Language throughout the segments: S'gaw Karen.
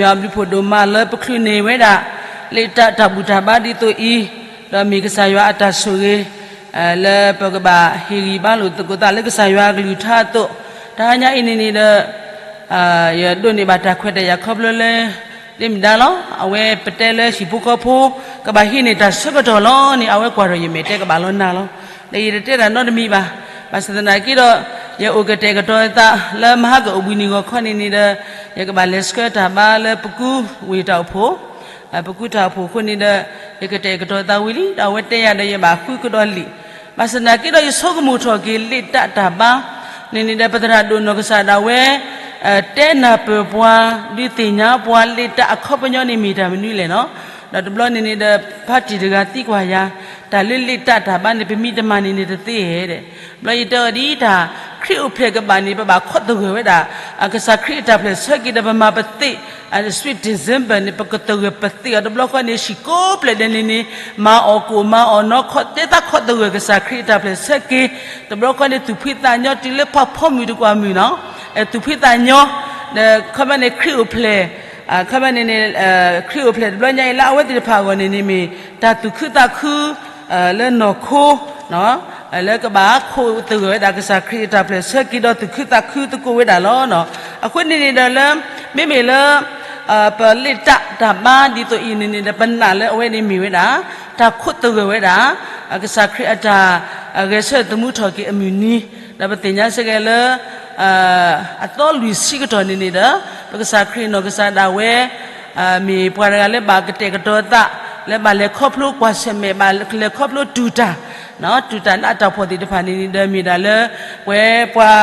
ယွၤအဘျုးဖှိၣ်ဒိၣ်မးလၢပချုးန့ၢ်ဝဲဒၣ် လ့တၢ်တၢ်ဘူၣ်တၢ်ဘါဒ်သိးအံၤ, ဒီးမ့ၢ်ကစၢ်ယွၤအတၢ်ဆိၣ်ဂ့ၤ လၢပကဘၣ်ဟ့ၣ်ဂံၢ်ဘါလိာ်သကိးသးလၢကစၢ်ယွၤအကလုၢ်ကထါအသိး, တဟါညါအံၤန့ၣ်န့ၣ်ဒီး ယဒိးန့ၢ်ဘၣ်တၢ်ခွဲးတၢ်ယာ်ခီဖျိလၢ ဒ်မ့ၢ်ဒါလီၤ. အဝဲပတဲလၢဟံၣ်ဖိဃီဖိ ကဘၣ်ဟံးန့ၢ်တၢ်ဆၢကတီၢ်လီၤန့ၣ် အဝဲကွၢ်ထီၣ်ယမဲာ်တဲကဘၣ်လီၤနၤလီၤ. ဒီးယတတဲတၢ်နီတမံၤဘၣ်. ဘၣ်ဆၣ်သနာ်က့ဒီး ယအိၣ်ကတဲာ်ကတီၤသးလၢမဟါကအိၣ်ဘှံးနံၤဂီၤခီန့ၣ်န့ၣ်ဒီး ယကဘၣ်လဲၤဆှၢတၢ်ဘါလၢပကူဝ့ၢ်တၢ်အိၣ်ဖှိၣ် ပကူတၢ်အိၣ်ဖှိၣ်အဃိန့ၣ်ဒီး ယကတဲာ်ကတီၤသးဝံၤလံ ဒီးအဝဲတဲယၤဒီးယဘၣ်ဃုကဒီးလံာ်. ဘၣ်ဆၣ်သနာ်က့ဒီး ယဆိကမိၣ်ထီၣ်က့ၤလ့တၢ်တၢ်ဘါန့ၣ်န့ၣ်ဒီး ပသရၣ်ဒိၣ်နီၢ်ကစၢ်ဒၣ်ဝဲ တဲနၢ်ပၢၢ်ပှၤ ဒုးသ့ၣ်ညါပှၤလ့တၢ်အခီပညီန့ၣ်မ့ၢ်တၢ်မနုၤလဲၣ်နီၤ. ဒီးတဘျီန့ၣ်န့ၣ်ဒီး ဖါတံၢ်တဂၤသံကွၢ်ယၤ, တၢ်လၢလ့တၢ်တၢ်ဘါန့ၣ် ပမံတမၤန့ၣ်န့ၣ်တသ့ဧါဒီး, ဘျီယတဲအီၤဒ်တၢ် ခရံာ်အိၣ်ဖျဲၣ်ကဘၣ်န့ၣ် ပဘၣ်ခီသဂၢၢ်ဝဲဒၣ် ကစၢ်ခရံာ်အတၢ်ဖျဲၣ်ဆၢက့ၤဒီးပမၤပသ့ Sweet December န့ၣ် ပကသဂၢၢ်ပသ့အီၤတဘျီဃီန့ၣ် ဟံၣ်ကိးဖျၢၣ်ဒဲးန့ၣ်န့ၣ် မၤအီၣ်ကိၣ်မၤအီၣ်နီၢ်ခီ တဲသးခီသဂၢၢ်ကစၢ်ခရံာ်အတၢ်ဖျဲၣ်ဆၢက့ၤ, တဘျီဃီန့ၣ် သူၣ်ဖှံသးညီတုၤလၢပှၤဖီမုၢ်တကွၢ်မုၢ်နီၤ, သူၣ်ဖှံသးညီ, ဒီးခီပညီန့ၣ် ခရံာ်အိၣ်ဖျဲၣ် ခီပညီန့ၣ်န့ၣ် ခရံာ်အိၣ်ဖျဲၣ်တဘျီညါအံၤလၢအဝဲသ့ၣ်တဖၣ်အဂီၢ်န့ၣ်န့ၣ်မ့ၢ် တၢ်သူၣ်ခုသးခု လၢနီၢ်ခိ လၢကဘၣ်ခိးသဂၢၢ်ဝဲဒၣ်ကစၢ်ခရံာ်အတၢ်ဖျဲၣ်ဆၢက့ၤဒီးသူၣ်ခုသးခုသကိးဝဲဒၣ်လီၤ. အဃိန့ၣ်န့ၣ်ဒီးလၢ မ့မ့ၢ်လၢ ပလ့တၢ်တၢ်ဘါဒ်သိးအံၤန့ၣ်န့ၣ်ဒီး ပနာ်လၢအဝဲန့ၣ်မ့ၢ်ဝဲဒၣ် တၢ်ခိးသဂၢၢ်ဝဲဒၣ် ကစၢ်ခရံာ်အတၢ်ဂဲၤဆၢထၢၣ်သမူထီၣ်က့ၤအမုၢ်နံၤ, ဒီးပသ့ၣ်ညါစ့ၢ်ကီးလၢ အသီလွံၢ်ဆံကတီၢ်န့ၣ်န့ၣ်ဒီး ပကစၢ်ခရံာ်နီၢ်ကစၢ်ဒၣ်ဝဲ မ့ၢ်ပှၤတဂၤလၢဘၣ်ကတဲာ်ကတီၤသး လၢဘၣ်လဲၤခီဖျိကွၢ်ဆၢၣ်မဲာ် ဘၣ်လဲၤခီဖျိတူၢ်တၢ် တူၢ်တၢ်နးတၢ်ဖှီၣ်သ့ၣ်တဖၣ်န့ၣ်န့ၣ်ဒီး မ့ၢ်ဒၣ်လၢ ပဝဲပှၤ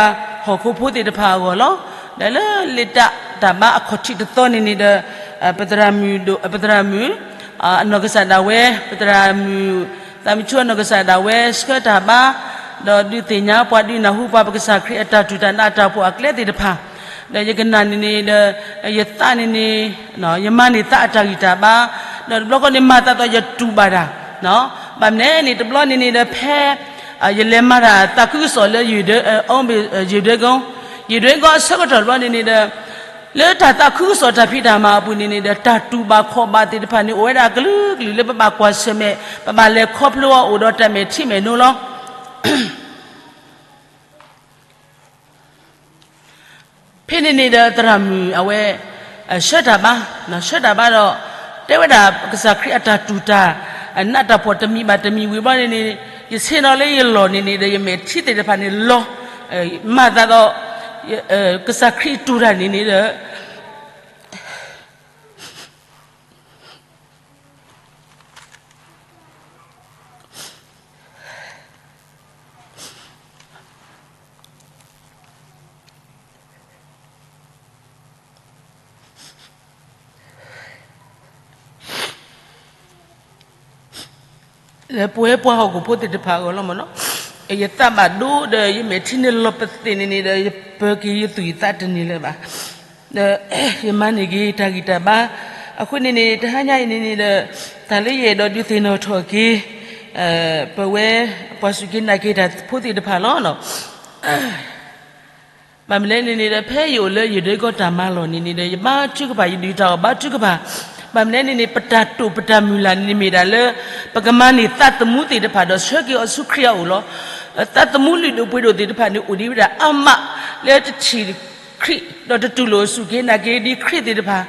ဟီၣ်ခိၣ်ဖိသ့ၣ်တဖၣ်အဂီၢ်လီၤ. ဒီးလၢလ့တၢ်တၢ်ဘါအခီၣ်ထံးတသီန့ၣ်န့ၣ်ဒီး ပသရၣ်မုၣ် အနီၢ်ကစၢ်ဒၣ်ဝဲ ပသရၣ်မုၣ် သးမံဆိအနီၢ်ကစၢ်ဒၣ်ဝဲ ဆှၢတၢ်ဘါ ဒီးဒုးသ့ၣ်ညါပှၤဒုးနၢ်ဟူပှၤပကစၢ်ခရံာ်အတၢ်တူၢ်တၢ်နးတၢ်ဖှီၣ်အကျဲသ့ၣ်တဖၣ်, ဒီးယကနၣ်န့ၣ်န့ၣ်ဒီး ယသးန့ၣ်န့ၣ် ယမၤန့ၢ်သးအတၢ်ဂံၢ်တၢ်ဘါ, ဒီးတဘျီဃီန့ၣ် မၤသးဒီးယတူၢ်ဘၣ်တၢ်, ဘၣ်မနုၤန့ၣ် တဘျီန့ၣ်န့ၣ်ဒီး ဖဲ ယလဲၤမၤတၢ်သးခုကစီၣ်လၢ ယဒွဲကီ ယဒွဲကီအဆၢကတီၢ်တဘျီန့ၣ်န့ၣ်ဒီး လၢတၢ်သးခုကစီၣ်တၢ်ဖံးတၢ်မၤအပူၤန့ၣ်န့ၣ်ဒီး တၢ်တူၢ်ဘၣ်ခီၣ်ဘၣ်သ့ၣ်တဖၣ်န့ၣ် အိၣ်ဝဲဒၣ်အကလုာ်ကလုာ်လၢပဘၣ်ကွၢ်ဆၢၣ်မဲာ် ပဘၣ်လဲၤခီဖျိအီၤအိၣ်ဒီးတၢ်မဲာ်ထံမဲာ်နိလီၤ. ဖဲန့ၣ်န့ၣ်ဒီးသရၣ်မုၣ်အဝဲ ဆှၢတၢ်ဘါ, ဆှၢတၢ်ဘါဒီး တဲဝဲဒၣ်ကစၢ်ခရံာ်အတၢ်တူၢ်တၢ် နးတၢ်ဖှီၣ်တမံၤဘၣ်တမံၤဝံၤဘျီန့ၣ်န့ၣ် ယဆ့ၣ်နီၤလၢယလီၢ်န့ၣ်န့ၣ်ဒီး ယမဲာ်ထံသ့ၣ်တဖၣ်န့ၣ်လီၤ, မၤသးဒီး ကစၢ်ခရံာ်တူၢ်တၢ်န့ၣ်န့ၣ်ဒီး လၢပဝဲပှၤဟီၣ်ခိၣ်ဖိသ့ၣ်တဖၣ်အဂီၢ်လီၤမ့ၢ်နီၤ, ယသးဘၣ်ဒိဒီး ယမဲာ်ထံန့ၣ်လီၤပသ့ၣ်န့ၣ်န့ၣ်ဒီး ယပၢၤက့ၤယသူၣ်ယသးတန့ၢ်လၢၤဘၣ်, ဒီးယမၤန့ၢ်က့ၤတၢ်ဂံၢ်တၢ်ဘါ, အဃိန့ၣ်န့ၣ် တဟါညါအံၤန့ၣ်န့ၣ်ဒီး တၢ်လၢယအဲၣ်ဒိးဒုးသ့ၣ်နီၣ်ထီၣ်က့ၤ ပဝဲ ပှၤစူၢ်က့ၤနာ်က့ၤတၢ်ဖိသ့ၣ်တဖၣ်လီၤ. ဘၣ်မနုၤလဲၣ်န့ၣ်န့ၣ်ဒီး ဖဲယအိၣ်လၢယဒွဲကီတၢ်မၤလီၢ်န့ၣ်န့ၣ်ဒီး ယဘါထုကဖၣ် ယဒုၣ်တၢ်အီၣ်ဘါထုကဖၣ်, ဘၣ်မနုၤလဲၣ်န့ၣ်န့ၣ် ပတၢ်တိာ်ပတၢ်မုၢ်လၢ်န့ၣ်န့ၣ်မ့ၢ်ဒၣ်လၢ ပကမၤန့ၢ်သးသမူသ့ၣ်တဖၣ်ဒီးဆှၢက့ၤအီၤဆူခရံာ်အအိၣ်လီၤ. သးသမူလုၢ်ဒိၣ်ပှ့ၤဒိၣ်သ့ၣ်တဖၣ်န့ၣ် အိၣ်ဒံးဝဲဒၣ်အါမး လၢတထံၣ်ခရံာ် ဒီးတတူၢ်လိာ်စူၢ်က့ၤနာ်က့ၤဒ်ခရံာ်သ့ၣ်တဖၣ်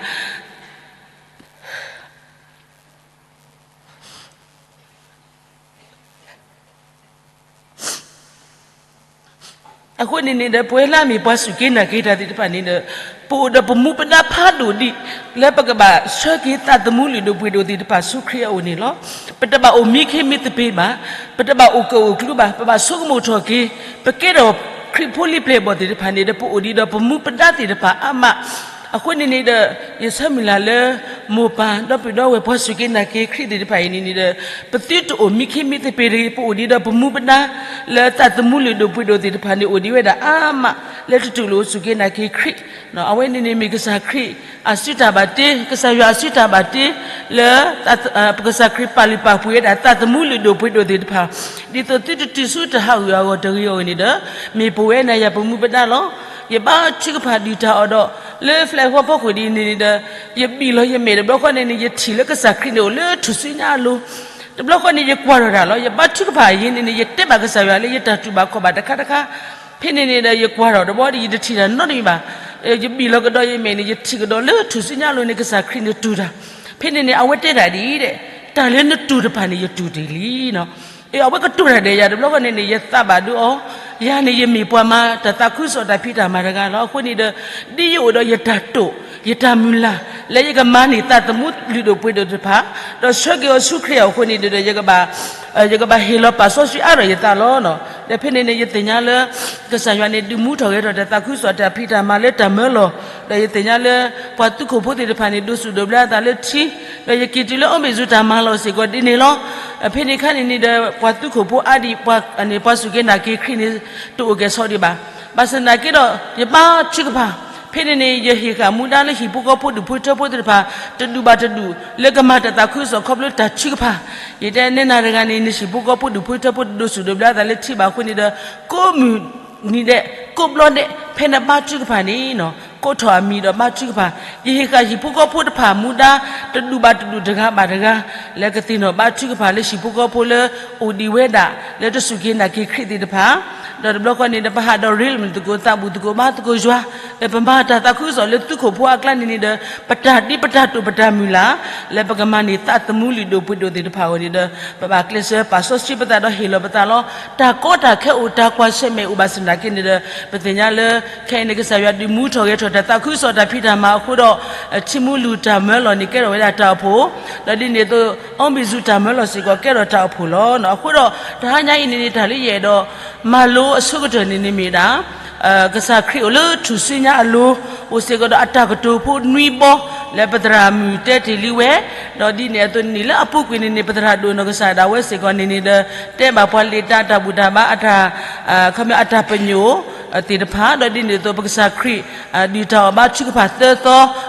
အဃိန့ၣ်န့ၣ်ဒီး ပဝဲလၢအမ့ၢ်ပှၤစူၢ်က့ၤနာ်က့ၤတၢ်သ့ၣ်တဖၣ်န့ၣ်ဒီး ပအိၣ်ဒီးပမူပဒါဖးဒိၣ်ဒံး လၢပကဘၣ်ဆှၢက့ၤသးသမူလုၢ်ဒိၣ်ပှ့ၤဒိၣ်သ့ၣ်တဖၣ်ဆူခရံာ်အအိၣ်န့ၣ်လီၤ. ပတဘၣ်အိၣ်မံခ့မံသပ့ၤဘၣ်, ပတဘၣ်အိၣ်ကၢၣ်အိၣ်ကျူဘၣ်, ပဘၣ်ဆိကမိၣ်ထီၣ်က့ၤ ပကဲထီၣ်ခရံာ်ဖိလံၤပျဲၢ်ဘီၣ်သ့ၣ်တဖၣ်န့ၣ်ဒီး ပအိၣ်ဒံးဒီးပမူပဒါသ့ၣ်တဖၣ်အါမး. အဃိန့ၣ်န့ၣ်ဒီး ယဆၢမုၢ်လၢ်လၢ မိၢ်ပၢ်ဒီပုၢ်ဒီဝဲၢ်ပှၤစူၢ်က့ၤနာ်က့ၤခရံာ်သ့ၣ်တဖၣ်အံၤန့ၣ်န့ၣ်ဒီး ပသုတအိၣ်မံခ့မံသပ့ၤတဂ့ၤ, ပအိၣ်ဒံးဒီးပမူပဒါ လၢသးသမူလုၢ်ဒိၣ်ပှ့ၤဒိၣ်သ့ၣ်တဖၣ်န့ၣ် အိၣ်ဒံးဝဲဒၣ်အါမး လၢတတူၢ်လိာ်စူၢ်က့ၤနာ်က့ၤခရံာ်. အဝဲန့ၣ်န့ၣ်မ့ၢ်ကစၢ်ခရံာ်အစုတၢ်ဘၣ်တ့, ကစၢ်ယွၤအစုတၢ်ဘၣ်တ့ လၢ ပကစၢ်ခရံာ်ပာ်လုၢ်ပာ်ပှ့ၤဝဲဒၣ်သးသမူလုၢ်ဒိၣ်ပှ့ၤဒိၣ်သ့ၣ်တဖၣ်, ဒ်သိးသုတတုၤဆူတၢ်ဟးဂူာ်ဟးဂီၤတဂ့ၤအဂီၢ်န့ၣ်ဒီး မ့ၢ်ပဝဲနၤယၤပမူပဒါလီၤ. ယဘါထုကဖၣ်ဒုၣ်တၢ်အီၣ်ဒီး လၢ flag ဖီခိၣ်ဒ်န့ၣ်န့ၣ်ဒီး ယဘံၣ်လီၤယမဲာ်တဘျီဃီန့ၣ်န့ၣ် ယထံၣ်လၢကစၢ်ခရံာ်န့ၣ်အိၣ်လၢထူၣ်စုညါအလိၤ, တဘျီဃီန့ၣ် ယကွၢ်ထီၣ်တၢ်လီၤ. ယဘါထုကဖၣ်အယံၤန့ၣ်န့ၣ် ယတဲဘၣ်ကစၢ်ယွၤလၢယတၢ်တူၢ်ဘၣ်ခီၣ်ဘၣ်တခါတခါ, ဖဲန့ၣ်န့ၣ်ဒီး ယကွၢ်ထီၣ်တဘျီဒီး ယတထံၣ်တၢ်နီတမံၤဘၣ်. ယဘံၣ်လီၤကဒီးယမဲာ်န့ၣ် ယထံၣ်ကဒီးလၢထူၣ်စုညါအလိၤန့ၣ် ကစၢ်ခရံာ်န့ၣ်တူၢ်တၢ်. ဖဲန့ၣ်န့ၣ် အဝဲတဲတၢ်ဒ်အံၤ, တၢ်လၢနတူၢ်တဖၣ်န့ၣ် ယတူၢ်တ့ၢ်လံ. အဝဲကတိၤတၢ်ဒီးယၤတဘျီဃီန့ၣ်န့ၣ် ယသးဘၣ်ဒိအီၤ, ယၤန့ၣ်ယမ့ၢ်ပှၤမၤတၢ်သးခုကစီၣ်တၢ်ဖံးတၢ်မၤတဂၤလီၤ. အဃိန့ၣ်ဒီး ဒ်ယအိၣ်ဒီးယတၢ်တိာ်, ယတၢ်မုၢ်လၢ်, လၢယကမၤန့ၢ်သးသမူလုၢ်ဒိၣ်ပှ့ၤဒိၣ်တဖၣ်, ဒီးဆှၢက့ၤအီၤဆူခရံာ်အဃိန့ၣ်ဒီး ယကဘၣ်ဟ့ၣ်လီၤပာ်စီဆှံအါထီၣ်ယသးလီၤ. ဒီးဖဲန့ၣ်န့ၣ် ယသ့ၣ်ညါလၢ ကစၢ်ယွၤန့ၣ် ဒုးမူထီၣ်ဂဲၤထီၣ်တၢ်သးခုကစီၣ်တၢ်ဖံးတၢ်မၤလၢတၢ်မၢလီၤ, ဒီးယသ့ၣ်ညါလၢ ပှၤသူခိၣ်ဖိသ့ၣ်တဖၣ်န့ၣ် ဒိးစူၣ်ဒိးဘျၢအသးလၢထံ, ဒီးယက့ၤတုၤလၢအီမ့ၣ်စူၤတၢ်မၤလီၢ်စ့ၢ်ကီးဒ်န့ၣ်လီၤ. ဖဲန့ၣ်အခါန့ၣ်န့ၣ်ဒီး ပှၤသူခိၣ်ဖိအါဒံး ပှၤစူၢ်က့ၤနာ်က့ၤခရံာ်န့ၣ် တအိၣ်ကဲၣ်ဆိးဒံးဘၣ်. ဘၣ်ဆၣ်သနာ်က့ဒီး ယဘါထုကဖၣ်, ဖဲန့ၣ်န့ၣ် ယဟ့ၣ်ဃာ်မူဒါလၢဟံၣ်ဖိဃီဖိဒူၣ်ဖိထၢဖိသ့ၣ်တဖၣ် တဒူၣ်ဘၣ်တဒူၣ် လၢကမၤတၢ်သးခုကစီၣ်ခီဖျိတၢ်ထုကဖၣ်. ယတဲနဲနၤတဂၤန့ၣ် နဟံၣ်ဖိဃီဖိဒူၣ်ဖိထၢဖိတဒိးစူၣ်ဒိးဘျၢအသးလၢထံဘၣ်အဃိန့ၣ်ဒီး ကိးမုၢ်နံၤဒဲး ကိးဘျီဒဲး ဖဲနဘါထုကဖၣ်န့ၣ် ကိးထီၣ်အမံၤဒီးဘါထုကဖၣ်. ယဟ့ၣ်ဃာ်ဟံၣ်ဖိဃီဖိတဖၣ်မူဒါ တဒူၣ်ဘၣ်တဒူၣ်တဂၤဘၣ်တဂၤ လၢကသ့ၣ်နီၣ်ဘါထုကဖၣ်လၢဟံၣ်ဖိဃီဖိလၢအိၣ်ဒံးဝဲဒၣ် လၢတစူၢ်က့ၤနာ်က့ၤခရံာ်သ့ၣ်တဖၣ်, ဒီးတဘျီဃီန့ၣ်ဒီး ပဟးဒီးရ့လိာ်မုာ်သကိး သးဘူၣ်သကိးဘါသကိးယွၤ, ပမၤတၢ်သးခုကစီၣ်လၢသုခိၣ်ဖိအကျါန့ၣ်န့ၣ်ဒီး ပတၢ်ဒ်ပတၢ်တိာ်ပတၢ်မုၢ်လၢ် လၢပကမၤန့ၢ်သးသမူလုၢ်ဒိၣ်ပှ့ၤဒိၣ်သ့ၣ်တဖၣ်အဂီၢ်န့ၣ်ဒီး ပဘၣ်ကျဲးစၢးပာ်စီဆှံပသးဒီးဟ့ၣ်လီၤပသးလီၤ. တၢ်ကီတၢ်ခဲအိၣ် တၢ်ကွၢ်ဆၢၣ်မဲာ်အိၣ်ဘၣ်ဆၣ်သနာ်က့န့ၣ်ဒီး ပသ့ၣ်ညါလၢ ခဲအံၤန့ၣ် ကစၢ်ယွၤဒုးမူထီၣ်ဂဲၤထီၣ်တၢ်သးခုကစီၣ်တၢ်ဖံးတၢ်မၤအဃိဒီး ထံမူလူၤတၢ်မၢလီၤန့ၣ် ကဲထီၣ်ဝဲဒၣ်တၢ်အိၣ်ဖှိၣ်, ဒီးဒ်န့ၣ်အသိး အီမ့ၣ်စူၤတၢ်မၢလီၤစ့ၢ်ကီး ကဲထီၣ်တၢ်အိၣ်ဖှိၣ်လီၤ. အဃိဒီး တဟါညါအံၤန့ၣ်န့ၣ် တၢ်လၢယအဲၣ်ဒိးမၤလိအဆိကတၢၢ်န့ၣ်န့ၣ်မ့ၢ်ဒၣ် ကစၢ်ခရံာ်အိၣ်လၢထူၣ်စုညါအလိၤ, အိၣ်စ့ၢ်ကီးဒီးအတၢ်ကတိၤဖိနွံဘီ လၢပသရၣ်မုၣ်တဲတ့ၢ်လံဝဲ, ဒီးဒ်န့ၣ်အသိးန့ၣ် လၢအပူၤကွံာ်န့ၣ်န့ၣ် ပသရၣ်ဒိၣ်နီၢ်ကစၢ်ဒၣ်ဝဲစ့ၢ်ကီးန့ၣ်န့ၣ်ဒီး တဲဘၣ်ပှၤလံာ်တၢ်တၢ်ဘူၣ်တၢ်ဘါအတၢ် ခီပညီအတၢ်ပညိၣ်သ့ၣ်တဖၣ်, ဒီးဒ်န့ၣ်အသိး ပကစၢ်ခရံာ် ဒုၣ်တၢ်အီၣ်ဘါထုကဖၣ်သၢသီ,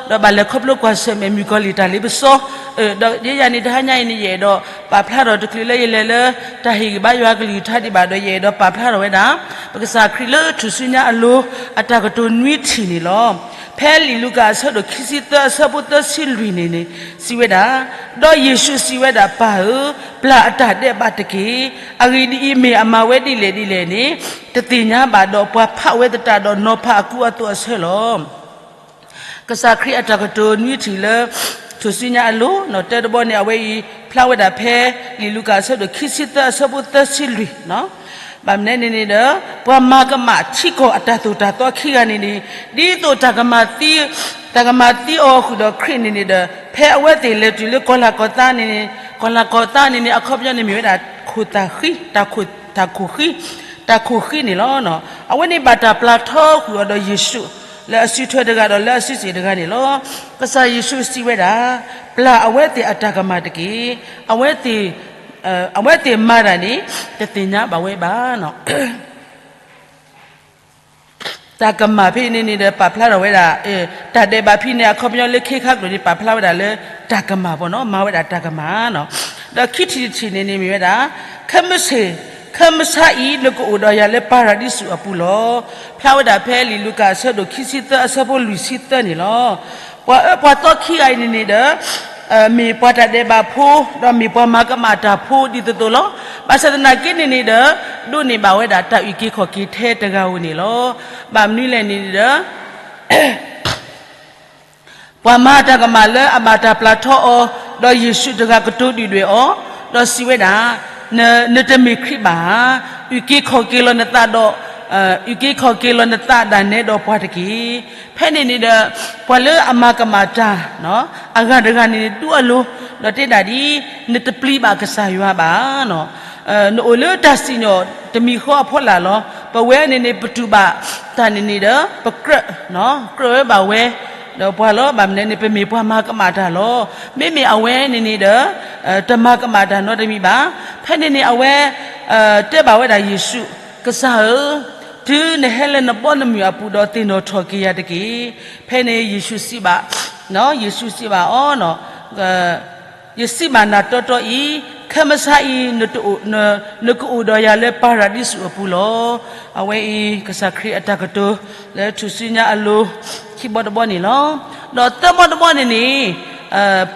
ဒီးဘၣ်လဲၤခီဖျိကွၢ်ဆၢၣ်မဲာ်မုၣ်ကီၤလံၢ်တၢ်လ့ပစီ, ဒီးယဲယၤန့ၣ် တဟါညါအံၤန့ၣ် ယအဲၣ်ဒိးပာ်ဖျါထီၣ်တချုးလၢယလဲၤလၢ တၢ်ဟ့ၣ်ဂံၢ်ဘါယွၤကလုၢ်ကထါဒံးဘၣ်ဒီး ယအဲၣ်ဒိးပာ်ဖျါထီၣ်ဝဲဒၣ် ပကစၢ်ခရံာ်လၢထူၣ်စုညါအလိၤ အတၢ်ကတိၤနွံထံၣ်န့ၣ်လီၤ. ဖဲလံာ်လူၤကၣ်အဆၢဒိၣ်ခံဆံသၢအဆၢဖိသၢဆံလွံၢ်န့ၣ်န့ၣ် စံးဝဲဒၣ်, ဒီးယ့ၣ်ၡူးစံးဝဲဒၣ်, ပၢ်ဧၢ, ပျၢ်အတၢ်ဒဲးဘးတက့ၢ်. အဂ့ၢ်ဒ်အံၤ, မ့ၢ်အမၤဝဲဒ်လဲၣ်ဒ်လဲၣ်န့ၣ် တသ့ၣ်ညါဘၣ်ဒီး ပှၤဖးဝဲသတးဒီး နီၤဖးအကူအသိးအဆၢလီၤ. ကစၢ်ခရံာ်အတၢ်ကတိၤနွံထံၣ်လၢ ထူၣ်စုညါအလိၤ, တၢတဘီန့ၣ် အဝဲအံၤ ဖျါဝဲဒၣ်ဖဲ လံာ်လူၤကၣ်အဆၢဒိၣ်ခံဆံသၢအဆၢဖိသၢဆံလွံၢ်, ဘၣ်မနုၤန့ၣ်န့ၣ်ဒီး ပှၤမၤကမၣ်ထံကီၢ်အတၢ်သိၣ်တၢ်သီခံဂၤန့ၣ်န့ၣ် ဒ်သိးတၢ်ကမၤသံ တၢ်ကမၤသံအီၤဃုာ်ဒီးခရံာ်န့ၣ်န့ၣ်ဒီး ဖဲအဝဲသ့ၣ်လဲၤတုၤလၢကီၤလၤကီၤသးန့ၣ်န့ၣ် ကီၤလၤကီၤသးန့ၣ်န့ၣ် အခီပညီန့ၣ်မ့ၢ်ဝဲဒၣ် ခိၣ်သၣ်ဃံ, တၢ်ခိၣ်, တၢ်ခိၣ်ဃံ, တၢ်ခိၣ်ဃံန့ၣ်လီၤ. အဝဲန့ၣ်ဘၣ်တၢ်ပျၢ်ထီဃုာ်အီၤဒီးယ့ၣ်ၡူး လၢအစုထွဲတဂၤဒီးလၢအစုစ့ၣ်တဂၤန့ၣ်လီၤ. ကစၢ်ယ့ၣ်ၡူးစံးဝဲဒၣ်, ပျၢ်အဝဲသ့ၣ်အတၢ်ကမၣ်တက့ၢ်. အဝဲသ့ၣ်, အဝဲသ့ၣ်မၤတၢ်န့ၣ် တသ့ၣ်ညါဘၣ်ဝဲဘၣ်. တၢ်ကမၣ်ဖဲအံၤန့ၣ်န့ၣ်ဒီး ပာ်ဖျါထီၣ်ဝဲဒၣ် တၢ်ဒဲးဘးဖဲန့ၣ် အခီပညီလၢခဲခါကျိၤန့ၣ် ပာ်ဖျါဝဲဒၣ်လၢတၢ်ကမၣ်ဘၣ်နီၤ, မၤဝဲဒၣ်တၢ်ကမၣ်နီၤ. ဒီးခံထံၣ်တထံၣ်န့ၣ်န့ၣ်မ့ၢ်ဝဲဒၣ်, ခဲမုၢ်ဆ့ၣ်, ခဲမုၢ်ဆါအံၤ နကအိၣ်ဒီးယၤလၢပၤရၤဒံစူးအပူၤလီၤ. ဖျါဝဲဒၣ်ဖဲလံာ်လူၤကၣ်အဆၢဒိၣ်ခံဆံသၢအဆၢဖိလွံၢ်ဆံသၢန့ၣ်လီၤ. ပှၤအၢပှၤသီခံဂၤအံၤန့ၣ်န့ၣ်ဒီး မ့ၢ်ပှၤတၢ်ဒဲးဘးဖိ, ဒီးမ့ၢ်ပှၤမၤကမၣ်တၢ်ဖိဒ်သိးသိးလီၤ. ဘၣ်ဆၣ်သနာ်က့န့ၣ်န့ၣ်ဒီး ဒိးန့ၢ်ဘၣ်ဝဲဒၣ်တၢ်အုၣ်က့ၤခီၣ်က့ၤထဲတဂၤဧိၤန့ၣ်လီၤ. ဘၣ်မနုၤလဲၣ်န့ၣ်ဒီး ပှၤမၤတၢ်ကမၣ်လၢအဘၣ်တၢ်ပျၢ်ထီအီၤ, ဒီးယ့ၣ်ၡူးတဂၤကတိၤဒုၣ်ဒွဲၣ်အီၤ, ဒီးစံးဝဲဒၣ်, နတမ့ၢ်ခရံာ်ဘၣ်ဧါ. အုၣ်က့ၤခီၣ်က့ၤလီၤနသးဒီး, အုၣ်က့ၤခီၣ်က့ၤလီၤနသးဒၣ်နဲဒီးပှၤတက့ၢ်. ဖဲန့ၣ်န့ၣ်ဒီး ပှၤလၢအမၤကမၣ်တၢ် အဂၤတဂၤန့ၣ်န့ၣ် ဒူအလိၤ, ဒီးတဲဒၣ်ဒ်, နတပျံၤဘၣ်ကစၢ်ယွၤဘၣ်. နအိၣ်လၢတၢ်စံၣ်ညီၣ်တမံၤဃီအဖီလာ်လီၤ. ပဝဲန့ၣ်န့ၣ် ပတူၢ်ဘၣ်တၢ်န့ၣ်န့ၣ်ဒီး ပကြၢး, ကြၢးဝဲဘၣ်ဝဲ ဒီးပှၤလီၤ. ဘၣ်မနုၤန့ၣ် ပမ့ၢ်ပှၤမၤကမၣ်တၢ်လီၤ. မ့မ့ၢ်အဝဲန့ၣ်န့ၣ်ဒီး တမၤကမၣ်တၢ်နီတမံၤဘၣ်. ဖဲန့ၣ်န့ၣ် အဝဲ တဲဘၣ်ဝဲဒၣ်ယ့ၣ်ၡူး, ကစၢ်ဧၢ, တုၤနဟဲလၢနဘီနမုၢ်အပူၤဒီး သ့ၣ်နီၣ်ထီၣ်က့ၤယၤတက့ၢ်. ဖဲန့ၣ်ယ့ၣ်ၡူးစံးဘၣ်, ယ့ၣ်ၡူးစံးဘၣ်အီၤ, ယစံးဘၣ်နၤတီတီအံၤ, ခဲ ခၢမဆါအံၤ နတအိၣ်, န, နကအိၣ်ဒီးယၤလၢပၤရဒံစူးအပူၤလီၤ. အဝဲအံၤ ကစၢ်ခရံာ်အတၢ်ကတိၤလၢထူၣ်စုညါအလိၤ ခံဘီတဘီန့ၣ်လီၤ. ဒီးသၢဘီတဘီန့ၣ်န့ၣ်,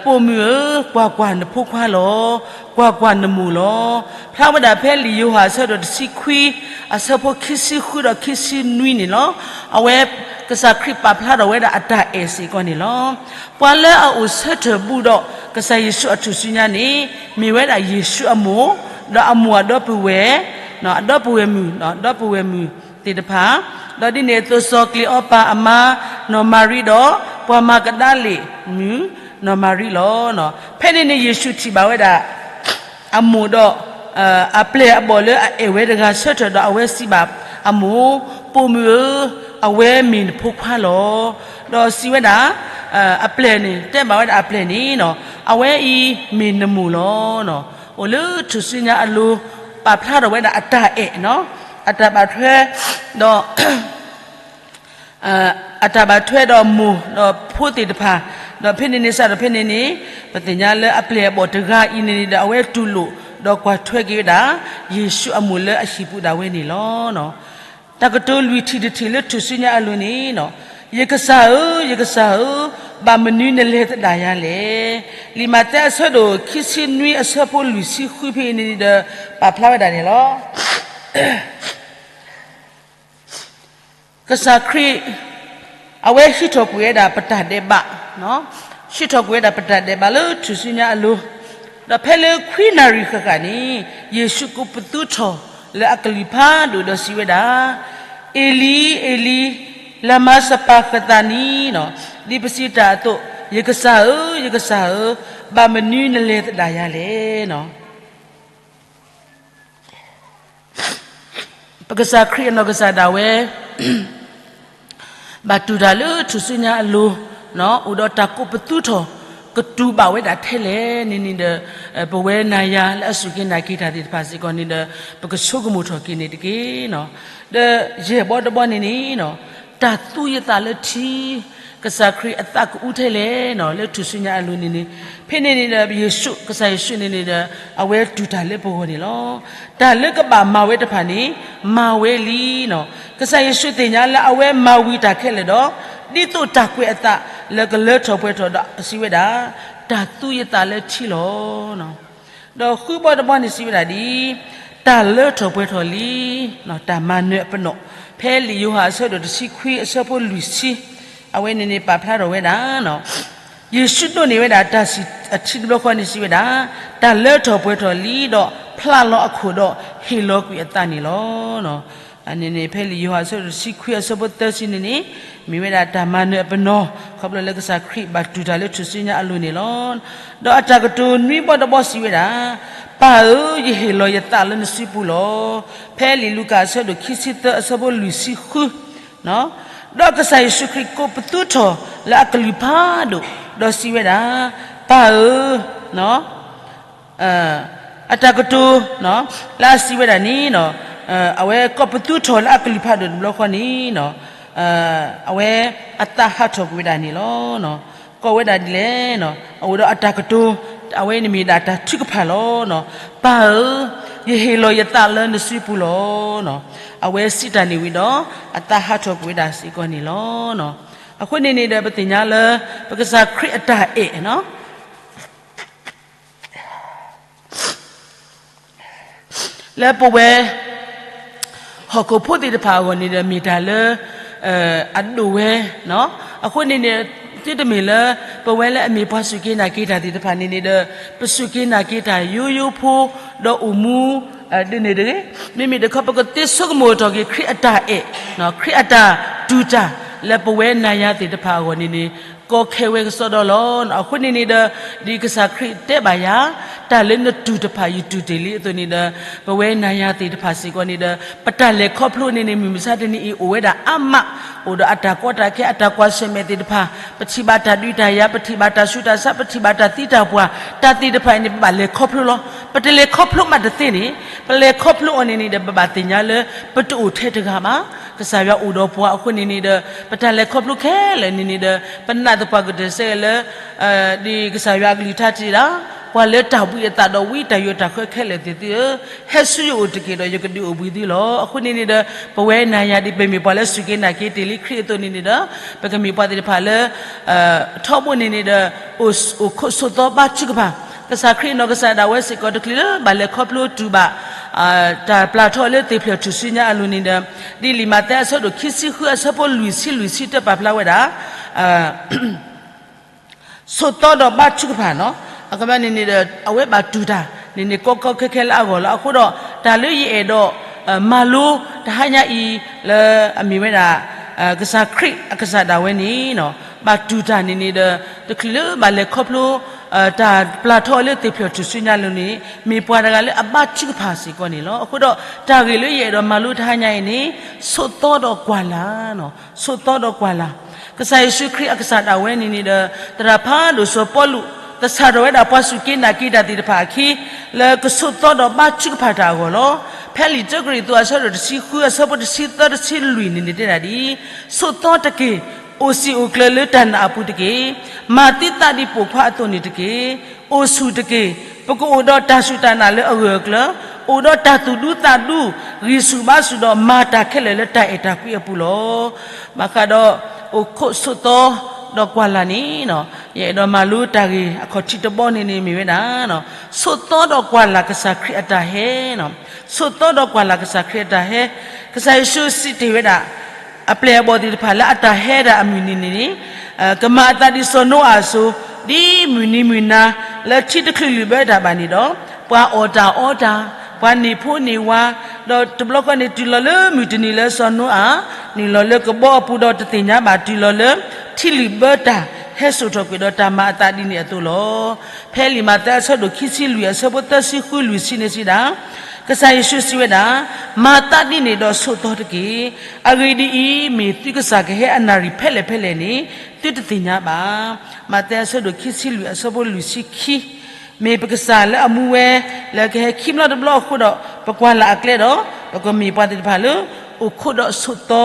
ပိာ်မုၣ်ဧၢ, ကွၢ်ကွၢ်, နဖိခွါလီၤ. ကွၢ်ကွၢ်, နမိၢ်လီၤ. ဖျါဝဲဒၣ်ဖဲလံာ်ယိၤဟၣ်အဆၢဒိၣ်တဆံခွံ, အဆၢဖိခံဆံဃုဒီးခံဆံနွံန့ၣ်လီၤ. အဝဲ ကစၢ်ခရံာ်ပာ်ဖျါထီၣ်ဝဲဒၣ်အတၢ်အဲၣ်စ့ၢ်ကီးန့ၣ်လီၤ. ပှၤလၢအအိၣ်ဆၢထၢၣ်ဘူးဒီးကစၢ်ယ့ၣ်ၡူးအထူၣ်စုညါန့ၣ် မ့ၢ်ဝဲဒၣ်ယ့ၣ်ၡူးအမိၢ်, ဒီးအမိၢ်အဒီပုၢ်ဝဲၢ်, အဒီပုၢ်ဝဲၢ်မုၣ်, ဒီပုၢ်ဝဲၢ်မုၣ်သ့ၣ်တဖၣ်, ဒီးဒ်န့ၣ်အသိးစီၤကျ့ၤအီပၤအမါ, နီၢ်မၤရံဒီး ပှၤမၤကဒၤလ့ၣ်မုၣ်, နီၢ်မၤရံလီၤ. ဖဲန့ၣ်န့ၣ်ယ့ၣ်ၡူးထံၣ်ဘၣ်ဝဲဒၣ် အမိၢ်ဒီး အပျဲၢ်အဘီၣ်လၢအအဲၣ်ဝဲတဂၤဆၢထၢၣ်ဒီးအဝဲစံးဘၣ်အမိၢ်, ပိာ်မုၣ်ဧၢ, အဝဲမ့ၢ်နဖိခွါလီၤ. ဒီးစံးဝဲဒၣ်, အပျဲၢ်န့ၣ် တဲဘၣ်ဝဲဒၣ်အပျဲၢ်န့ၣ်, အဝဲအံၤမ့ၢ်နမိၢ်လီၤ. အိၣ်လၢထူၣ်စုညါအလိၤ ပာ်ဖျါထီၣ်ဝဲဒၣ်အတၢ်အဲၣ်, အတၢ်ဘၣ်ထွဲ ဒီး အတၢ်ဘၣ်ထွဲဒီးမိၢ်ဒီးဖိသ့ၣ်တဖၣ်, ဒီးဖဲန့ၣ်န့ၣ်စးထီၣ်ဖဲန့ၣ်န့ၣ်, ပသ့ၣ်ညါလၢအပျဲၢ်အဘီၣ်တဂၤအံၤန့ၣ်န့ၣ်ဒီး အဝဲတူၢ်လိာ်ဒီးကွၢ်ထွဲက့ၤဝဲဒၣ် ယ့ၣ်ၡူးအမိၢ်လၢအဟံၣ်ပူၤဒၣ်ဝဲန့ၣ်လီၤ. တၢ်ကတိၤလွံၢ်ထံၣ်တထံၣ်လၢထူၣ်စုညါအလိၤန့ၣ်, ယကစၢ်ဧၢ, ယကစၢ်ဧၢ, ဘၣ်မနုၤနလဲၤသဒၣ်ယၤလဲၣ်. လံာ်မးသဲအဆၢဒိၣ်ခံဆံနွံအဆၢဖိလွံၢ်ဆံဃုဖဲအံၤန့ၣ်ဒီး ပာ်ဖျါဝဲဒၣ်န့ၣ်လီၤ. ကစၢ်ခရံာ် အဝဲဟံးထီၣ်ကွံာ်ဝဲဒၣ်ပတၢ်ဒဲးဘး, ဟံးထီၣ်ကွံာ်ဝဲဒၣ်ပတၢ်ဒဲးဘးလၢထူၣ်စုညါအလိၤ, ဒီးဖဲလၢခွံနၣ်ရံၣ်ဃၣ်ဃၣ်န့ၣ်, ယ့ၣ်ၡူးကိးပသူထီၣ်လၢအကလုၢ်ဖးဒိၣ်ဒီးစံးဝဲဒၣ်, အ့လံ, အ့လံ, လၤမၤစပၤဃသးနံ, ဒ်ပစံးတၢ်အသိး, ယကစၢ်ဧၢ, ယကစၢ်ဧၢ, ဘၣ်မနုၤနလဲၤသဒၣ်ယၤလဲၣ်. ပကစၢ်ခရံာ်အနီၢ်ကစၢ်ဒၣ်ဝဲ ဘၣ်တူၢ်တၢ်လၢထူၣ်စုညါအလိၤ, အိၣ်ဒီးတၢ်ကိးပသူထီၣ် ကတူၢ်ဘၣ်ဝဲဒၣ်ထဲလဲၣ်န့ၣ်န့ၣ်ဒီး, ပဝဲနၤယၤလၢအစူၢ်က့ၤနာ်က့ၤတၢ်သ့ၣ်တဖၣ်စ့ၢ်ကီးန့ၣ်ဒီး, ပကဆိကမိၣ်ထီၣ်က့ၤန့ၣ်တက့ၢ်. ဒီးယဲၢ်ဘီတဘီန့ၣ်န့ၣ်, တၢ်သူယသးလၢထံ, ကစၢ်ခရံာ်အသးကအူထဲလဲၣ်န့ၣ် လၢထူၣ်စုညါအလိၤန့ၣ်န့ၣ်, ဖဲန့ၣ်န့ၣ်ဒီးယ့ၣ်ၡူး, ကစၢ်ယ့ၣ်ၡူးန့ၣ်န့ၣ်ဒီး အဝဲတူၢ်တၢ်လၢပဂီၢ်န့ၣ်လီၤ. တၢ်လၢကဘၣ်မၤဝဲတဖၣ်န့ၣ် မၤဝဲလံန့ၣ်. ကစၢ်ယ့ၣ်ၡူးသ့ၣ်ညါလၢအဝဲမၤဝံၤတၢ်ခဲလၢာ်ဒီး, ဒ်သိးတၢ်ကွဲးအသးလၢကလၢထီၣ်ပှဲၤထီၣ်ဒီးစံးဝဲဒၣ်, တၢ်သူယသးလၢထံလီၤ. ဒီးဃုဘီတဘီန့ၣ်စံးဝဲဒၣ်ဒ်, တၢ်လၢထီၣ်ပှဲၤထီၣ်လံ, တၢ်မၤနၢၤအပနီၣ်, ဖဲလံာ်ယိၤဟၣ်အဆၢဒိၣ်တဆံခွံအဆၢဖိလွံၢ်ဆံ, အဝဲန့ၣ်န့ၣ်ပာ်ဖျါထီၣ်ဝဲဒၣ် ယ့ၣ်ၡူးဒိးန့ၢ်ဝဲဒၣ်တၢ်စံၣ်အထံတဘျီဃီန့ၣ်စံးဝဲဒၣ်, တၢ်လၢထီၣ်ပှဲၤထီၣ်လံဒီးဖျးလီၤအခိၣ်ဒီးဟ့ၣ်လီၤကွံာ်အသးန့ၣ်လီၤ. န့ၣ်န့ၣ် ဖဲလံာ်ယိၤဟၣ်အဆၢဒိၣ်တဆံခွံအဆၢဖိသၢဆံန့ၣ်န့ၣ်, မ့ၢ်ဝဲဒၣ်တၢ်မၤနၢၤအပနီၣ်, ခီဖျိလၢကစၢ်ခရံာ်ဘၣ်တူၢ်တၢ်လၢထူၣ်စုညါအလိၤန့ၣ်လီၤ. ဒီးအတၢ်ကတိၤနွံဘီတဘီစံးဝဲဒၣ်, ပၢ်ဧၢ, ယဟ့ၣ်လီၤယသးလၢနစုပူၤလီၤ. ဖဲလံာ်လူၤကၣ်အဆၢဒိၣ်ခံဆံသၢအဆၢဖိလွံၢ်ဆံဃု ဒီးကစၢ်ယ့ၣ်ၡူးခရံာ်ကိးပသူထီၣ်လၢအကလုၢ်ဖးဒိၣ်, ဒီးစံးဝဲဒၣ်, ပၢ်ဧၢ, အတၢ်ကတိၤလၢအစံးဝဲဒၣ်န့ၣ်, အဝဲကိးပသူထီၣ်လၢအကလုၢ်ဖးဒိၣ်တဘျီဃီန့ၣ်, အဝဲအသးဟးထီၣ်ကွံာ်ဝဲဒၣ်န့ၣ်လီၤ. ကိးဝဲဒၣ်ဒ်လဲၣ်, အအိၣ်ဒီးအတၢ်ကတိၤ, အဝဲန့ၣ်မ့ၢ်ဒၣ်တၢ်ထုကဖၣ်လီၤ. ပၢ်ဧၢ, ယဟ့ၣ်လီၤယသးလၢနစုပူၤလီၤ. အဝဲစံးတၢ်န့ၣ်ဝံၤဒီး, အသးဟးထီၣ်ကွံာ်ဝဲဒၣ်စ့ၢ်ကီးန့ၣ်လီၤ. အဃိန့ၣ်န့ၣ်ဒီးပသ့ၣ်ညါလၢ ပကစၢ်ခရံာ်အတၢ်အဲၣ် လၢပဝဲ ဟီၣ်ခိၣ်ဖိသ့ၣ်တဖၣ်အဂီၢ်န့ၣ်ဒီး မ့ၢ်တၢ်လၢ အဒိၣ်ဝဲ, အဃိန့ၣ်န့ၣ် သုတမ့ၢ်လၢ ပဝဲလၢအမ့ၢ်ပှၤစူၢ်က့ၤနာ်က့ၤတၢ်သ့ၣ်တဖၣ်န့ၣ်န့ၣ်ဒီး ပစူၢ်က့ၤနာ်က့ၤတၢ်ယိယိဖိ ဒီးအိၣ်မူ ဒ်န့ၣ်တဂ့ၤ. မ့မ့ၢ်တခီ ပကသ့ဆိကမိၣ်ထီၣ်က့ၤခရံာ်အတၢ်အဲၣ်, ခရံာ်အတၢ်တူၢ်တၢ် လၢပဝဲနၤယၤသ့ၣ်တဖၣ်အဂီၢ်န့ၣ်န့ၣ် ကီခဲဝဲကစီဒီလီၤ. အဃိန့ၣ်န့ၣ်ဒီး ဒ်ကစၢ်ခရံာ်တဲဘၣ်ယၤ, တၢ်လၢနတူၢ်တဖၣ် ယတူၢ်တ့ၢ်လံအသိးန့ၣ်ဒီး ပဝဲနၤယၤသ့ၣ်တဖၣ်စ့ၢ်ကီးန့ၣ်ဒီး ပတၢ်လဲၤခီဖျိန့ၣ်န့ၣ် မုၢ်မဆါတနံၤအံၤအိၣ်ဝဲဒၣ်အါမး, အိၣ်ဒီးအတၢ်ကီတၢ်ခဲ အတၢ်ကွၢ်ဆၢၣ်မဲာ်သ့ၣ်တဖၣ်, ပထံၣ်ဘၣ်တၢ်ဒုးတၢ်ယၤ, ပထံၣ်ဘၣ်တၢ်ဆူးတၢ်ဆါ, ပထံၣ်ဘၣ်တၢ်သံတၢ်ပှၢ်, တၢ်သ့ၣ်တဖၣ်အံၤန့ၣ် ပဘၣ်လဲၤခီဖျိလီၤ. ပတလဲၤခီဖျိမးတသ့န့ၣ်, ပလဲၤခီဖျိအီၤန့ၣ်န့ၣ်ဒီး ပဘၣ်သ့ၣ်ညါလၢ ပတအိၣ်ထဲတဂၤဘၣ်. ကစၢ်ယွၤအိၣ်ဒီးပှၤအဃိန့ၣ်န့ၣ်ဒီး ပတၢ်လဲၤခီဖျိခဲလၢာ်န့ၣ်န့ၣ်ဒီး ပနာ်သပှၢ်ကတၢၢ်ဆၢလၢ ဒ်ကစၢ်ယွၤအကလုၢ်ကထါတ့ၢ်ဒီး ပှၤလၢတၢ်ဘှံးအသးဒီးဝံတၢ်ယိးတၢ်ဃၢခဲလၢာ်သ့ၣ်သုဧၢ, ဟဲဆူယအိၣ်တက့ၢ်ဒီးယကဒုးအိၣ်ဘှံးသုလီၤ. အဃိန့ၣ်န့ၣ်ဒီး ပဝဲနၤယၤဒ်ပမ့ၢ်ပှၤလၢစူၢ်က့ၤနာ်က့ၤတ့ၢ်လံခရံာ်အသိးန့ၣ်န့ၣ်ဒီး ပကမ့ၢ်ပှၤသ့ၣ်တဖၣ်လၢ ထီဘိန့ၣ်န့ၣ်ဒီး အိၣ်ခိးဆိးသီဘါထုကဖၣ် ကစၢ်ခရံာ်အနီၢ်ကစၢ်ဒၣ်ဝဲစ့ၢ်ကီးတချုးလၢဘၣ်လဲၤခီဖျိတူၢ်ဘၣ် တၢ်ပျၢ်ထီၣ်လၢသ့ၣ်ဖျၢၣ်ထူၣ်စုညါအလိၤန့ၣ်ဒီး ဒ်လံာ်မးသဲအဆၢဒိၣ်ခံဆံဃုအဆၢဖိလွံၢ်ဆံလွံၢ်ဆံတၢ်ပာ်ဖျါဝဲဒၣ် ဆိးသီဒီးဘါထုကဖၣ်နီၤ. အခီပညီန့ၣ်န့ၣ်ဒီး အဝဲဘၣ်တူၢ်တၢ်န့ၣ်န့ၣ် ကီကီခဲခဲလၢအဂီၢ်လီၤ. အဃိဒီး တၢ်လၢယအဲၣ်ဒိး မၤလိတဟါညါအံၤ လၢအမ့ၢ်ဝဲဒၣ် ကစၢ်ခရံာ် အကစၢ်ဒၣ်ဝဲန့ၣ် ဘၣ်တူၢ်တၢ်န့ၣ်န့ၣ်ဒီး တချုးလၢဘၣ်လဲၤခီဖျိ တၢ်ပျၢ်ထီၣ်လၢသ့ၣ်ဖျၢၣ်ထူၣ်စုညါအလိၤန့ၣ် မ့ၢ်ပှၤတဂၤလၢအဘါထုကဖၣ်စ့ၢ်ကီးန့ၣ်လီၤ. အဃိဒီး တၢ်ဂ့ၢ်လၢယအဲၣ်ဒိးမၤလိတဟါညါအံၤန့ၣ် ဆိးသီဒီးကွၢ်လၢ် ဆိးသီဒီးကွၢ်လၢ်, ကစၢ်ယ့ၣ်ၡူးခရံာ်အကစၢ်ဒၣ်ဝဲန့ၣ်န့ၣ်ဒီး သရၣ်ဖးဒိၣ်စီၤပီလူး သဆၣ်ထီၣ်ဝဲဒၣ်ပှၤစူၢ်က့ၤနာ်က့ၤတၢ်သ့ၣ်တဖၣ်အခံ လၢကဆိးသီဒီးဘါထုကဖၣ်တၢ်အဂီၢ်လီၤ. ဖဲလံာ်တၢကရံၣ်သူးအဆၢဒိၣ်တဆံဃုအဆၢဖိတဆံသၢတဆံလွံၢ်န့ၣ်န့ၣ်တဲဒၣ်ဒ်အံၤ, ဆိးသီတက့ၢ်, အိၣ်စံာ်အိၣ်ကျၢၤလၢတၢ်နာ်အပူၤတက့ၢ်. မၤသံသးဒ်ပိာ်ခွါအသိးန့ၣ်တက့ၢ်. အိၣ်ဆူၣ်တက့ၢ်. ပကအိၣ်ဒီးတၢ်စူၢ်တၢ်နာ်လၢအဂၢၢ်အကျၢၤ, အိၣ်ဒီးတၢ်သူၣ်ဒူသးဒူ, ဂံၢ်ဆူၣ်ဘါဆူၣ်ဒီးမၤတၢ်ခဲလၢာ်လၢတၢ်အဲၣ်တၢ်ကွံအပူၤလီၤ. ဘၣ်ဃးဒီး အိၣ်ခိးဆိးသီ ဒီးကွၢ်လၢ်န့ၣ် ယအဲၣ်ဒိးမၤလိတၢ်ဂ့ၢ်အခီၣ်ထံးတဘီန့ၣ်န့ၣ်မ့ၢ်ဝဲဒၣ် ဆိးသီဒီးကွၢ်လၢ်ကစၢ်ခရံာ်အတၢ်ဟဲ, ဆိးသီဒီးကွၢ်လၢ်ကစၢ်ခရံာ်အတၢ်ဟဲ, ကစၢ်ယ့ၣ်ၡူးစံးတ့ၢ်ဝဲဒၣ် အပျဲၢ်အဘီၣ်သ့ၣ်တဖၣ်လၢအတၢ်ဟဲဒၣ်အမုၢ်နံၤန့ၣ်န့ၣ် ကမၤအသးဒ်စီၤနိအၤအသိး, ဒ်မုၢ်နံၤမုၢ်နၤ လၢထံတချုးလံာ်ဘၢတၢ်ဘၣ်န့ၣ်ဒီး ပှၤအီၣ်တၢ်အီတၢ်, ပှၤန့ၢ်ဖိန့ၢ်ဝၤ, ဒီးတဘျီဃီန့ၣ် တုၤလီၤလၢမုၢ်တနံၤလၢစီၤနိအၤ နုာ်လီၤလၢကဘီအပူၤဒီးတသ့ၣ်ညါဘၣ်တုၤလီၤလၢ ထံလုာ်ဘၢတၢ်ဟဲစိာ်ထီၣ်ကွံာ်ဒီးတၢ်မၤအသးဒ်န့ၣ်အသိးလီၤ. ဖဲလံာ်မးသဲအဆၢဒိၣ်ခံဆံလွံၢ်အဆၢဖိသၢဆံဃုလွံၢ်ဆံန့ၣ်စံးဒၣ်, ကစၢ်ယ့ၣ်ၡူးစံးဝဲဒၣ်, မၤသးဒ်န့ၣ်ဒီးဆိးသီတက့ၢ်. အဂ့ၢ်ဒ်အံၤ, မ့ၢ်သုကစၢ်ကဟဲအနၣ်ရံၣ်ဖဲလဲၣ်ဖဲလဲၣ်န့ၣ် သုတသ့ၣ်ညါဘၣ်. မးသဲအဆၢဒိၣ်ခံဆံလွံၢ်အဆၢဖိလွံၢ်ဆံခံ မ့ၢ်ပကစၢ်လၢအမူဝဲ လၢကဟဲခံဘျီတဘျီအဃိဒီး ပကွၢ်လၢ်အကျဲဒီး ပကမ့ၢ်ပှၤသ့ၣ်တဖၣ်လၢ အိၣ်ခိးဒီးဆိးသီ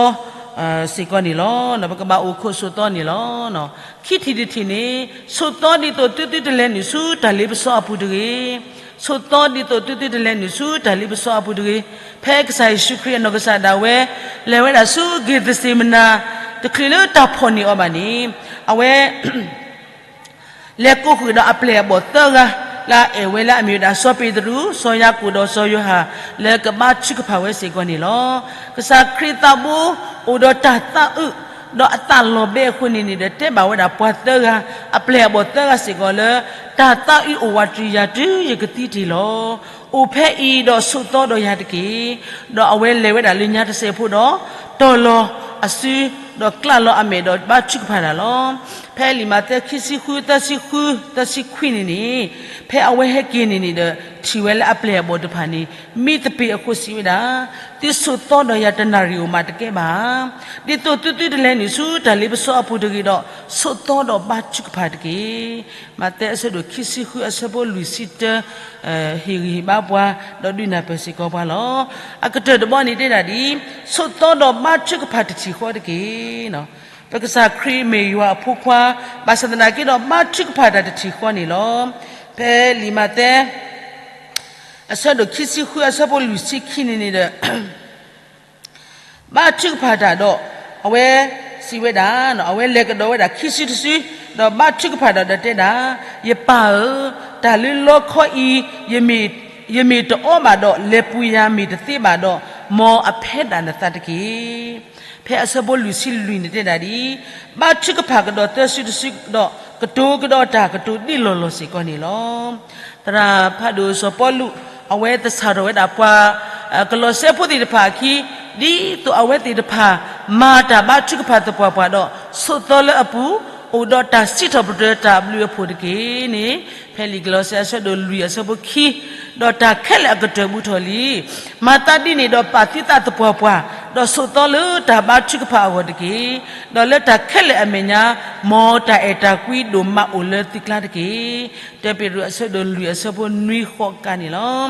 စ့ၢ်ကီးန့ၣ်လီၤ. ပကဘၣ်အိၣ်ခိးဆိးသီန့ၣ်လီၤ. ခံထံၣ်တထံၣ်န့ၣ် ဆိးသီဒ်သိးသုသုတလဲၤနုာ်ဆူတၢ်လ့ပစီအပူၤတဂ့ၤ, ဆိးသီဒ်သိးသုသုတလဲၤနုာ်ဆူတၢ်လ့ပစီအပူၤတဂ့ၤ, ဖဲကစၢ်ယ့ၣ်ၡူးခရံာ်အနီၢ်ကစၢ်ဒၣ်ဝဲ လဲၤဝဲဒၣ်ဆူဂ့ၤသစ့မနၤ တချုးလၢတၢ်ဖီၣ်န့ၢ်အီၤဘၣ်န့ၣ် အဝဲ လဲၤကိးဃုာ်ဒီးအပျဲၢ်အဘီၣ်သၢဂၤ လၢအအဲၣ်ဝဲလၢအမ့ၢ်ဝဲဒၣ်စီၤပ့းတရူး, စီၤယၤကိာ်ဒီးစီၤယိၤဟၣ် လၢကဘါထုကဖၣ်ဝဲစ့ၢ်ကီးန့ၣ်လီၤ. ကစၢ်ခရံာ်သးဘိ အိၣ်ဒီးတၢ်သးအုး ဒီးအသးလီၤဘှံးအဃိန့ၣ်န့ၣ်ဒီး တဲဘၣ်ဝဲဒၣ်ပှၤသၢဂၤ အပျဲၢ်အဘီၣ်သၢဂၤစ့ၢ်ကီးလၢ တၢ်သးအုးအိၣ်ဝးတုၤယၤတုၤယကသံတ့ၢ်လီၤ. အိၣ်ဖဲအံၤဒီးဆိးသီဒီးယၤတက့ၢ်. ဒီးအဝဲလဲၤဝဲဒၣ်လၢညါတစဲးဖိဒီး တီၢ်လီၤအစု ဒီးကျးလီၤအမဲာ်ဒီးဘါထုကဖၣ်တၢ်လီၤ. ဖဲလံာ်မးသဲခံဆံဃု သၢဆံဃု သၢဆံခွံန့ၣ်န့ၣ် ဖဲအဝဲဟဲက့ၤန့ၣ်န့ၣ်ဒီး ထံၣ်ဝဲလၢအပျဲၢ်အဘီၣ်တဖၣ်န့ၣ် မံသပ့ၤအဃိစံးဝဲဒၣ်, သုဆိးသီဒီးယၤတနၣ်ရံၣ်ဧိၤမးတကဲဘၣ်. ဒ်သိးသုသုတလဲၤနုာ်ဆူတၢ်လ့ပစီအပူၤတဂ့ၤဒီး ဆိးသီဒီးဘါထုကဖၣ်တက့ၢ်. မးသဲအဆၢဒိၣ်ခံဆံဃု အဆၢဖိလွံၢ်ဆံတၢ ဟ့ၣ်ဂံၢ်ဟ့ၣ်ဘါပှၤ ဒီးဒုးနၢ်ပၢၢ်စ့ၢ်ကီးပှၤလီၤ. အကတၢၢ်တဘီန့ၣ်တဲဒၣ်ဒ်အံၤ, ဆိးသီဒီးဘါထုကဖၣ်တထံၣ်ဃီတက့ၢ်. ပကစၢ်ခရံာ်မ့ၢ်ယွၤအဖိခွါ, ဘၣ်ဆၣ်သနာ်က့ဒီး ဘါထုကဖၣ်တၢ်တထံၣ်ဃီန့ၣ်လီၤ. ဖဲလံာ်မးသဲ အဆၢဒိၣ်ခံဆံဃု အဆၢဖိလွံၢ်ဆံခံန့ၣ်န့ၣ်ဒီး ဘါထုကဖၣ်တၢ်ဒီး အဝဲစံးဝဲဒၣ်, အဝဲလဲၤကဒီးဝဲဒၣ်ခံစုတစု, ဒီးဘါထုကဖၣ်တၢ်ဒီးတဲဒၣ်, ယပၢ်ဧၢ, တၢ်လၢလီခီအံၤ ယမ့ၢ်တအီဘၣ်ဒီး လဲၤပူၤယၤမ့ၢ်တသ့ဘၣ်ဒီး, မ်အဖဲဒၣ်နသးတက့ၢ်. ဖဲအဆၢဖိလွံၢ်ဆံလွံၢ်န့ၣ်တဲဒၣ်ဒ်အံၤ, ဘါထုကဖၣ်ကဒီးသၢစုတစုဒီး ကတိၤကဒီးတၢ်ကတိၤဒ်လီၢ်လီၢ်စ့ၢ်ကီးန့ၣ်လီၤ. သရၣ်ဖးဒိၣ်စီၤပီလူး အဝဲသဆၣ်ထီၣ်ဝဲဒၣ်ပှၤ ကလီၤစဲဖိသ့ၣ်တဖၣ်အခံ, ဒ်သိးအဝဲသ့ၣ်တဖၣ် မၤတၢ်ဘါထုကဖၣ်သပှၢ်ပှၢ်ဒီး ဆိးသီလၢအပူၤ, အိၣ်ဒီးတၢ်စံးထီၣ်ပတြၢၤတၢ်ဘျုးအဖှိၣ်တက့ၢ်န့ၣ်, ဖဲလံာ်ကလီၤစဲအဆၢဒိၣ်လွံၢ်အဆၢဖိခံ, ဒီးတၢ်ခဲလၢာ်အကတၢၢ်ဘူးထီၣ်လံ. မၤသးဒ်န့ၣ်ဒီးပာ်သုသးသပှၢ်ပှၢ် ဒီးဆိးသီလၢတၢ်ဘါထုကဖၣ်အဂီၢ်တက့ၢ်. ဒီးလၢတၢ်ခဲလၢာ်အမဲာ်ညါ, မ်တၢ်အဲၣ်တၢ်ကွံဒိၣ်မးအိၣ်လၢသုကျါတက့ၢ်. တၢပ့းတရူးအဆၢဒိၣ်လွံၢ်အဆၢဖိနွံဃိးကါန့ၣ်လီၤ.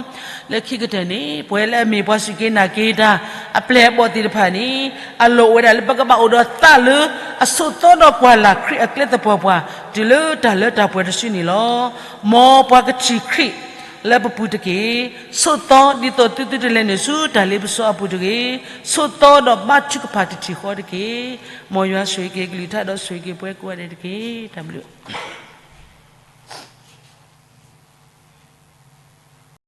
လၢခံကတၢၢ်န့ၣ် ပဝဲလၢအမ့ၢ်ပှၤစူၢ်က့ၤနာ်က့ၤတၢ် အပျဲၢ်အဘီၣ်သ့ၣ်တဖၣ်န့ၣ် အလိၣ်အိၣ်ဝဲဒၣ်လၢပကဘၣ်အိၣ်ဒီးသးလၢအဆိးသီဒီးပှၢ်လၢ်ခရံာ်အကျဲသပှၢ်ပှၢ် တုၤလၢတၢ်လၢတၢ်ပှဲၤတစုန့ၣ်လီၤ. မ်ပှၤကထံၣ်ခရံာ်လၢပပူၤတက့ၢ်. ဆိးသီဒ်သိးသုသုတလဲၤနုာ်ဆူတၢ်လ့ပစီအပူၤတဂ့ၤ. ဆိးသီဒီးဘါထုကဖၣ်တထံၣ်ဃီတက့ၢ်. မ်ယွၤဆိၣ်ဂ့ၤက့ၤကလုၢ်ကထါဒီးဆိၣ်ဂ့ၤက့ၤပှၤကိးဂၤဒဲးတက့ၢ်. တၢ်ဘျုး